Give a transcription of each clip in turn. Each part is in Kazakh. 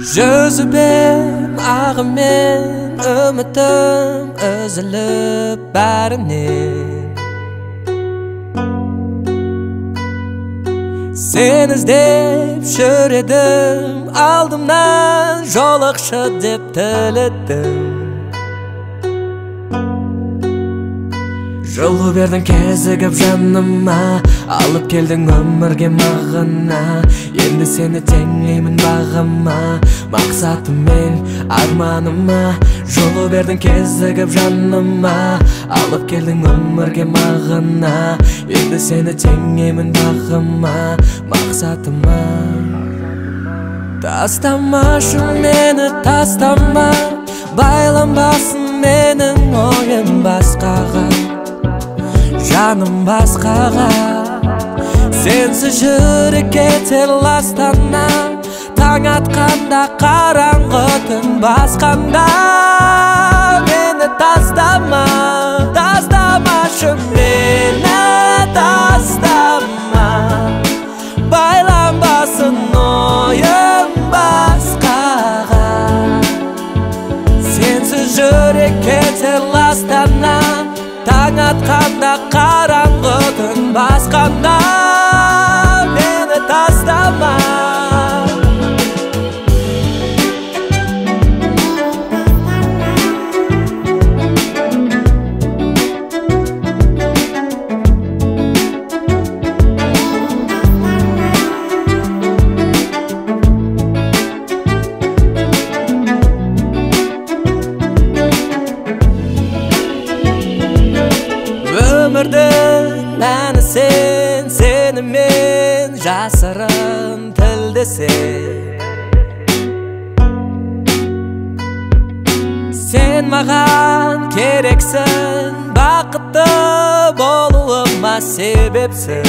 Жүзіп ағымен үмітім үзіліп бәрінен. Сені іздеп жүр едім, алдымнан жолықшы деп тіледім. Жылу бердің кезігіп жаныма, алып келдің өмірге мағына. Енді сені теңеймін бағыма, мақсатым мен арманыма. Жылу бердің кезігіп жаныма, алып келдің өмірге мағына. Енді сені теңеймін бағыма, мақсатыма. Тастамашы мені, тастама, байланбасын менің ойым басқаға, жаным басқаға. Сенсіз жүрек кетер ластана, таң атқанда қараңғы түн басқанда. Мені тастама, тастамашы мені, тастама, байланбасын ойым басқаға. Сенсіз жүрек кетер ластана, таң атқанда қараңғы түн басқанда. Мені тастама. Өмірдің мәні сен, сені мен жасырын тілдесем. Сен маған керексің, бақытты болуыма себепсің.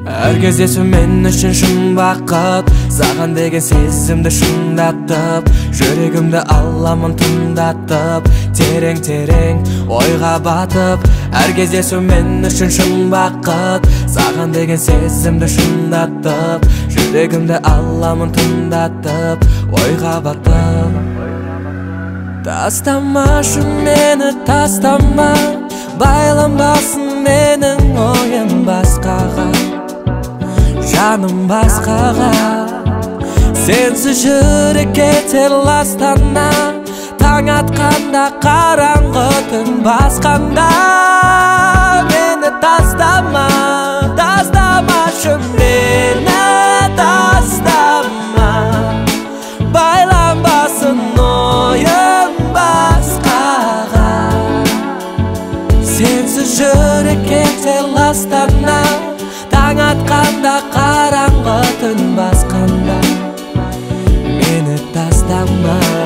Әр кездесу мен үшін шын бақыт, саған деген сезімді шындатып, жүрегімді аламын тыңдатып, терең-терең ойға батып. Әр кездесу мен үшін шын бақыт, саған деген сезімді шындатып, жүрегімді аламын тыңдатып, ойға батып. Тастамашы мені, тастама, байланбасын менің ойым басқаға, жаным басқаға. Сенсіз жүрек кетер ластана, таң атқанда қараңғы түн басқанда. Мені тастама, тастамашы мені, тастама, байланбасын ойым басқаға. Сенсіз жүрек кетер ластана, таң атқанда қараңғы түн басқанда. Мені тастама.